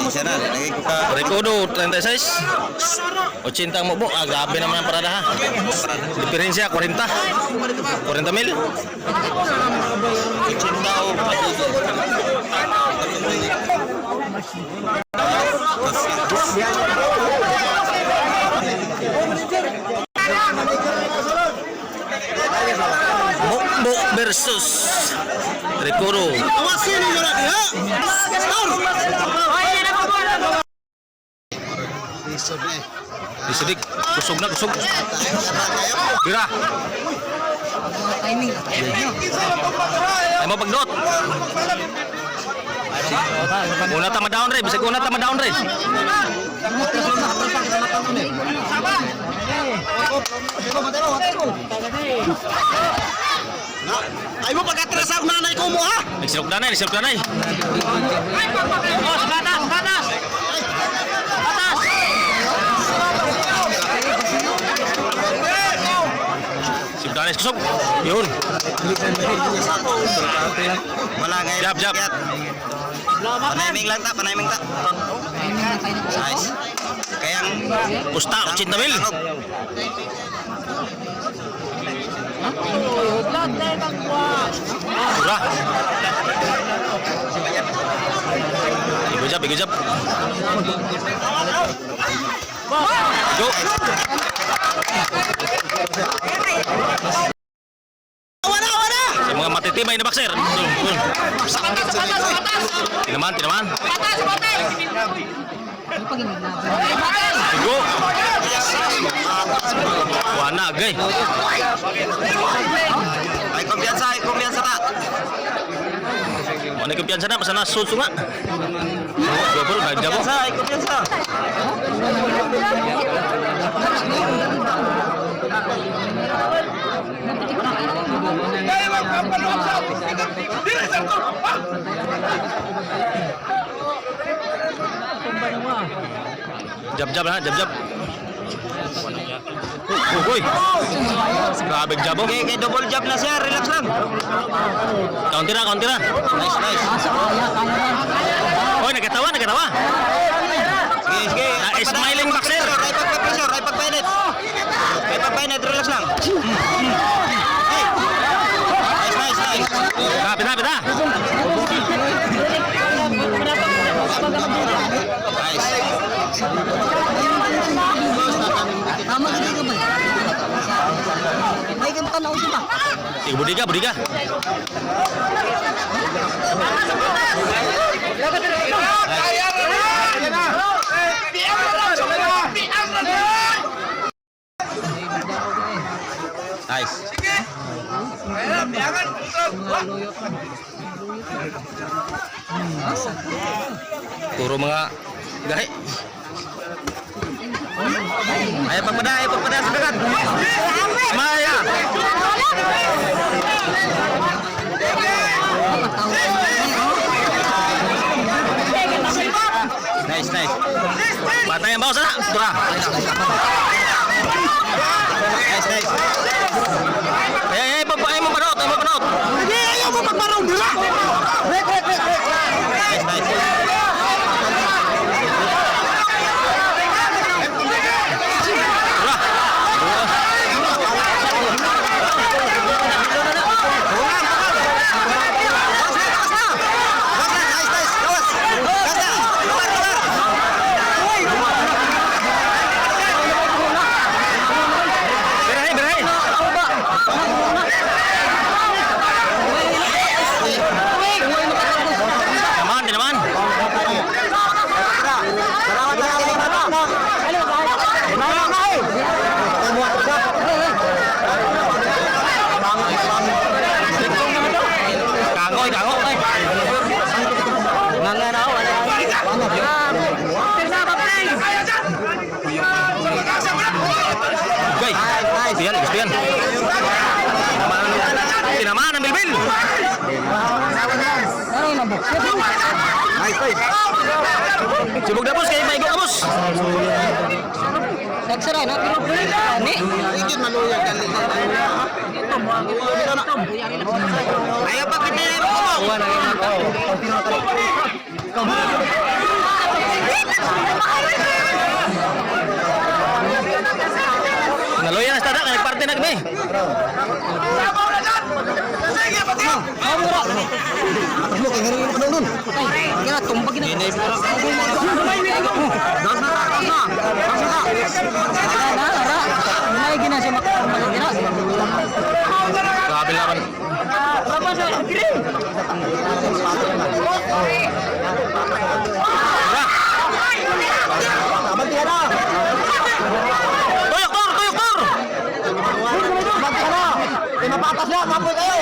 Siya na, lagay ko ka. Rekodo 36. 80 ang mubo. Ah, grabe naman ang parada ha. Diferensya 40. 40 mil. 80 o. Mukbo versus Recodo. Awasin ninyo na diha. Lisod na eh. Disidik. Kusog na kusog. Bira. Ay mo pagdot. Una ta down re, bisag una ta down re. Ay mo pag-atras ang nanay ko mo ha. Nagsilok danay, nagsilok danay. Silok danay, kusog. Yun. Wala ngayon. Jab, jab. Panayiming lang ta, panayiming ta. Nice. Kayang Pusta, 80 mil. Ura. Igo jab, igo jab. Go. Wala, wala. Sa mga matitibay na boxer. Yun, yun. Tinaman, tinaman. Igo. Wana, gay. Ay kumpiyansa ta. Wala kumpiyansa na, basta nasuso nga. Double, nagdabo. Kumpiyansa, ay kumpiyansa. Jab jab ha, jab jab. Uy, uy. Grabe jab oh. Okay, kay double jab na siya, relax lang. Counter na, counter na. Nice, nice. Oy, nagkatawa, nagkatawa. Sige, sige. Ah, smiling boxer. Ay pagpa-pressure, ay pagpainit. Ay pagpainit, relax lang. Hey. Nice, nice, nice. Grabe na, na. Nice. Tama gid ka ba? May gantan na usa ba? Sige, budiga, budiga. Nice. Puro mga gahi. Ay pagpada sa dagat. Maya. Nice, nice. Patay ang bawas na. Tura. Nice, nice. Eh, eh, ay mo panot, ay mo panot. Hindi, ayaw mo magmarong dira. Break, break, break, break. Nice, nice. Tura. Gawas na, gawas na. Gawas na, nice, nice. Gawas. Gawas na. Lugar, lugar. Birahe, birahe. Naman, naman. Kangoy, kangoy. Okay. Gusto yan, gusto yan. Tinamaan ang bilbil. Nice, nice. Sibog na boss, kay maigo ka boss. Nagsara na pero ni. Ayaw pa kita yung mo. Naluya na stada kay nagparte na kami. Mo kay ngari pa nun. Kaya tumbag na. Dos na, dos na. Dos na. Na ara. Mulay gina siya makakuha gina. Grabe laban. Laban sa green. Ra. Abanti na. Tuyok tor, tuyok tor. Abanti na. Kay mapatas na, kapoy kayo.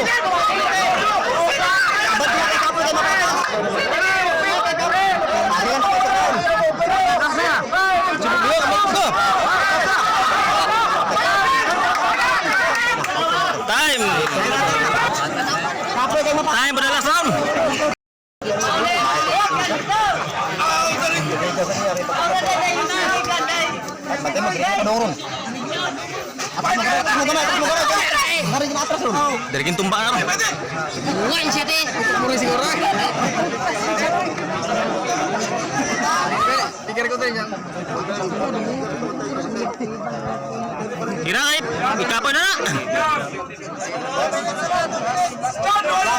Abanti na kay kapoy kay mapatas. Ayan, Na. Sibuglo, kamot ko. Time. Kapoy kay mapatas. Time for the last round. Bantay mo, pa ron. Atras mo gamay, atras mo gamay, atras mo gamay. Ngari na atras ron. Dari tumba na ron. Buwan siya te. Mura siguro. Kira kay ikapoy na na.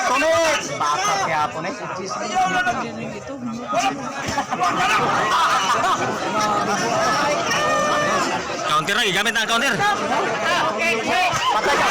Tuloy. Patas kaya po eh. Counter na, gigamit na ang counter. Patay ka.